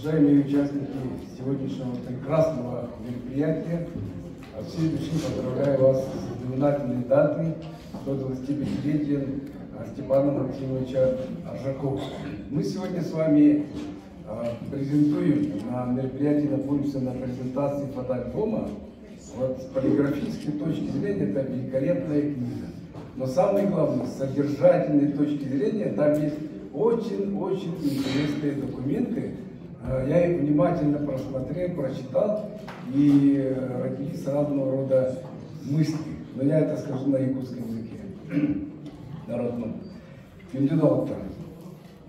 Уважаемые участники сегодняшнего прекрасного мероприятия, от всей души поздравляю вас с знаменательной датой 125-летием Степана Максимовича Аржакова. Мы сегодня с вами презентуем на мероприятии, находимся на презентации фотоальбома. Вот с полиграфической точки зрения это великолепная книга. Но самое главное, с содержательной точки зрения, там есть очень-очень интересные документы. Я их внимательно просмотрел, прочитал, и родились разного рода мысли. Но я это скажу на якутском языке, народном. Күндү доҕоттор.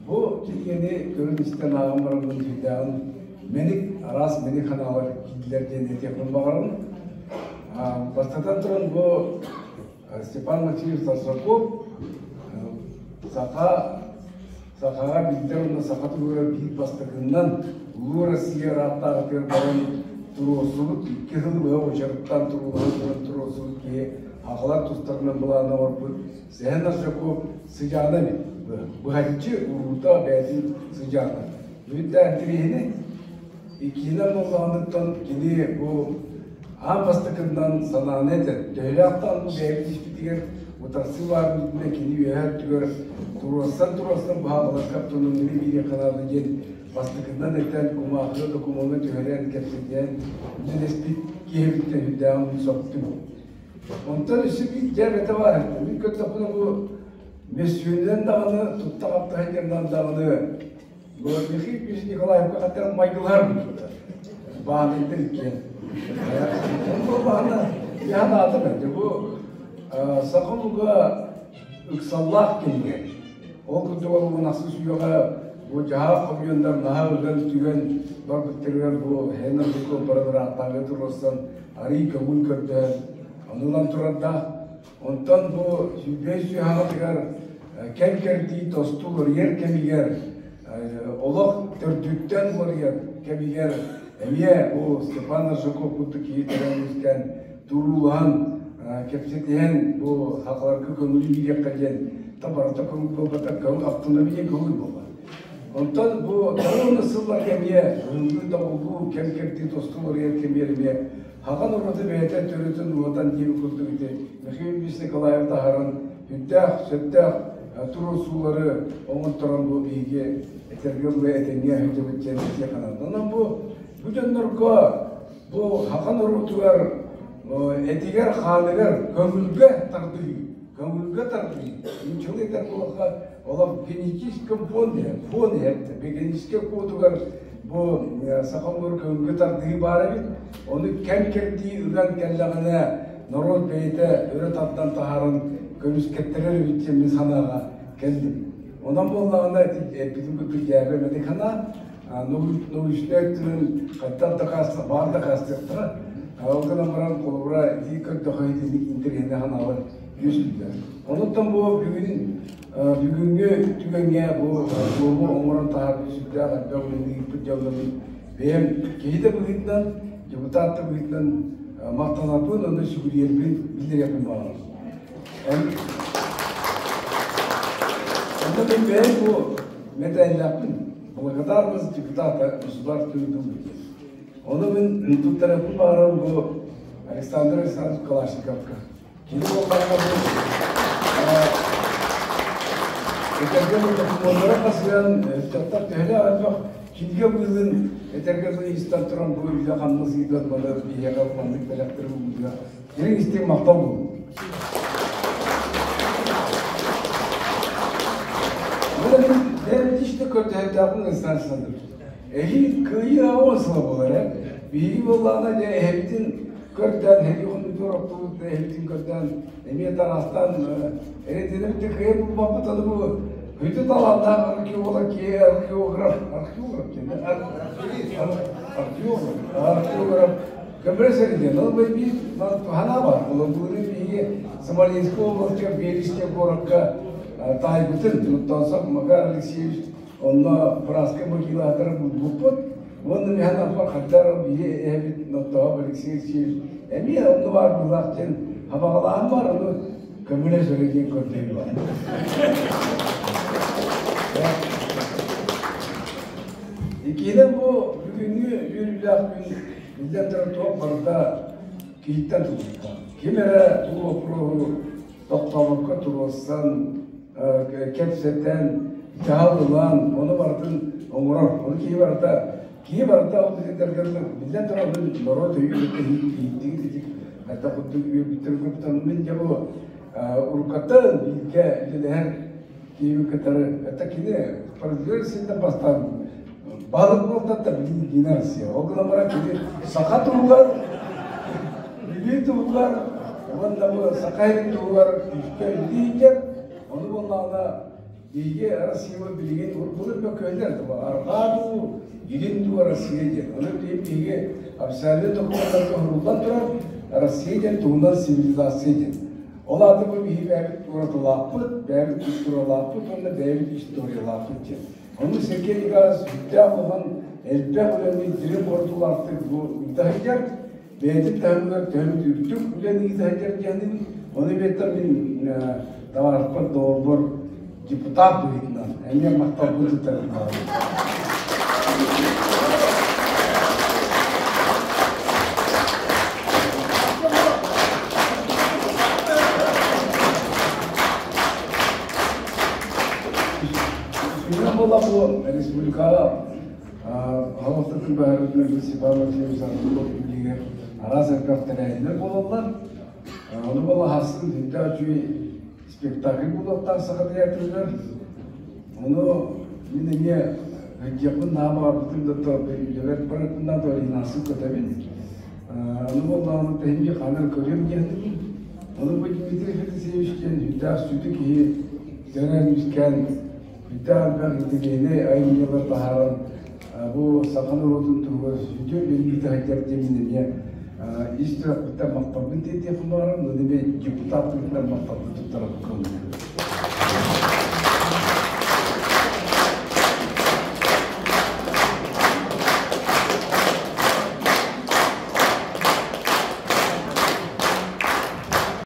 Бу кинигэни көрөн-истэн ааҕан бараммын сүрдээҕин мэник, араас мэник ханаалар киирдилэр диэн этиэхпин баҕарабын. Бастатан туран бу Степан Васильевич Аржаков саха сахаҕа биллэр уонна саха туһугар биир бастакыннан Улуу Россия ыраахтааҕытыгар баран туруорсубут, 2 сыл быһа уочараттаан туруулаһан туран туруорсубут киһи сахалар тустарынан былаан оҥорбут Сэһэн Аржаков сыдьаана эбит. Быһаччы уруута бэйэтин сыдьаана. Бүттээн тириһини иккиһинэн буоллаҕыныттан кини бу аан бастакыннан санааны этэр. Төһөлөөх бу бэйэбит испитигэр утарсыы баар бүйтүнэ кини үөһэ өттүгэр туруорсан-туруорсан баһаабаларга автономияны биэриэххэ наада диэн бастакыннан этэн кумаахыга докумуоҥҥа түһэрэн кэпсэтиһэн үлэлэспит киһибиттэн сүрдээҕин сөхтүм. Онтон өссө биир дьээбэтэ баар этэ. Мин көрдөхпүнэ бу мөссүөнүнэн даҕаны, тутта-хапта сылдьарынан даҕаны бу Михаил Ильич Николаевка хаттан майгылаһар буолбута. Баанайдар иккиэн. Ол буоллаҕына, яһан аатым этэ. Бу саха омуга ыксаллаах кэмигэр, ол курдук ол мунахсыс үйэҕэ бу дьаһаах хомуйаннар наһаа ыган-түгэн барбыттарыгар бу Хеннер Жуков баран ыраахтааҕы туруорсан арыый көҥүл көрдөһөн ону ылан турардаах. Онтон бу 105 сүһаҕатыгар кэм-кэрдии тосту уларыйар кэмигэр, олох төрдүттэн уларыйар кэмигэр эмиэ бу Степан Аржаков курдук киһи төрөөн үөскээн туруулаһан, кэпсэтиһэн бу сахаларга көҥүлү биэриэххэ диэн та барыта көҥүл буолбатар, көҥүл автономия көҥүл буолла. Онтон бу тоҕус сылларга эмиэ ыһыллыы-тоҕуллуу, кэм-кэрдии тосту уларыйар кэмигэр эмиэ Хаҕан ураты бэйэтэ төрүтүн уотан диэби курдук ити Михаил Ильич Николаев таһааран үрдээх, сөптөөх туруорсуулары оҥотторон бу биһиги этэргэ дылы этэҥҥэ сылдьыбыт диэн этиэх ананна. Онон бу дьоннорго бу хахан уруутугар этигэр-хааныгар көҥүлгэ тардыһыы, көҥүлгэ тардыһыы. Нууччалыы этэр буоллахха, олох генетический фон диэн, фон иһэттэ. Генетическэй кодугар бу саха омугар көҥүлгэ тардыһыы баар эбит. Ону кэм-кэрдии ыган кэллэҕинэ, норуот бэйэтэ өрө тардан таһааран көмүскэттэрэр эбит диэн мин санааҕа кэллим. Онон буоллаҕына, эппитим курдук дьээбэ медикана научнай өттүнэн хайдах дакааста баар дакаастыахтара. Ол гынан баран холобура ити көрдөхө итинник интэриэһинэй санаалар үөскүүллэр. Онуттан бу бүгүн бүгүҥҥү түгэҥҥэ бу туому оҥорон таһаарбыт сүрдээх элбэх үлэни ыыппыт дьоннорун бэйэм киһи да быһыытынан, депутат да быһыытынан махтанарбын уонна сүгүрүйэрбин биллэриэхпин баҕарабын. Онно мин бэйэм бу мэтээллээхпин. Благодарность депутата Государственной Думы диэн. Ону мин туттарыахпын баҕарабын бу Александр Александрович Калашниковка. Кини буоллаҕына бу этэргэ докумуоннара хасыһан ыччаттар төһөлөөх элбэх кинигэ быылын этэргэ дылы истэн туран бу үлэ хамнас ыытан маны биһиэхэ маннык бэлэхтэри уурбутугар дириҥ истиҥ махтал буолуо. Мин иште көрдөһөрдөөхпүн Александр Александрович. Эһиил кыайыы аҕыс сыла буолар ээ. Биһиги буоллаҕына дьэ эһэбитин көрдөөн, эһиги хоннутугар оттубут эһэбитин көрдөөн, эмиэ тараастаан эрэдинэбит да кыайа булбаппыт аны бу бүтүн талааннаах археолог киһи археограф археограф диэн археограф археограф көмөлөсөр диэн ол биир туһана бар холобуру биһиги Смоленскай областка Берестье куоракка таайбытын Туттансов Макар Алексеевич онно Братскай могилатары булбуппут уонна миһан аппар хаддар биһи эһэбит Ноттоһов Алексей Алексеевич эмиэ онно баар быылаах диэн хабаҕалааһын бар ону көмөлөсөрө диэн көрдөһүү бар. Иккиһинэн бу бүгүҥҥү үөрүүлээх күн биллэн турар туох барыта киһиттэн тутулуктаах. Ким эрэ бу боппуруоһу тохтообокко туруорсан, кэпсэтэн, дьаһал ылан, ону барытын оҥорор. Ону киһи барыта киһи барыта ол биллэн турар норуот өйүн иһиттигит хайдах курдук үөрбүттэр көрбүттэр мин дьэ бу уруккаттан бииргэ үлэлэһэр киһи кытары это кини продюсер синтэн бастаан баһылык буолтатта билин Дина Россия ол гынан баран кини саха туһугар Бүлүү туһугар уонна бу саха иһин туһугар күүскэ үлэлиир ону буоллаҕына биһиги Россияба билигин былыр бөкүөлэр арҕаа дуу илин дуу Россия диэн ону билигин биһиги официальный докумуоннарга уһуллан турар Россия диэн туһунан цивилизация диэн ол аата бу биһиги бэйэбит уратылаахпыт бэйэбит культуралаахпыт уонна бэйэбит историялаахпыт диэн ону Сергей Николаевич сүрдээх улахан элбэх үлэни дириҥ хорутуулаахтык бу ыыта сылдьар бэйэтин таһымыгар төһөмүт үрдүк үлэни ыыта сылдьар диэхтибин ону биэттэр мин табаарыспар доҕорбор депутат быһыытынан эмиэ махталбын туттарым Сүрүн буола бу республикаҕа Хаҥаластан баһарытынан Степан Васильевич Аргунов үлэлиир араас элбэх тэрээһиннэр буолаллар. Ону буола хасын сүрдээх үчүгэй спектакль буолуохтаах Саха театрыгар. Ону мин эмиэ сылдьыахпын наһаа баҕарбытым да то үлэбэр барарбын да Ринасы көтөбүн. Ону буоллаҕына тэһимги ханан көрүөм диэтим. Ону бу Дмитрий Федосеевич диэн сүрдээх сүдү киһи төрөөн үскээн Бүтэ элбэх интеллигенэй айымньылар таһааран бу саха норуотун туһугар сүдү үлэлии сылдьар диэммин эмиэ ис сүрэхпиттэн махталбын тиэрдиэхпин баҕарабын, уонна эмиэ депутат быһыытынан махталбын туттарабын.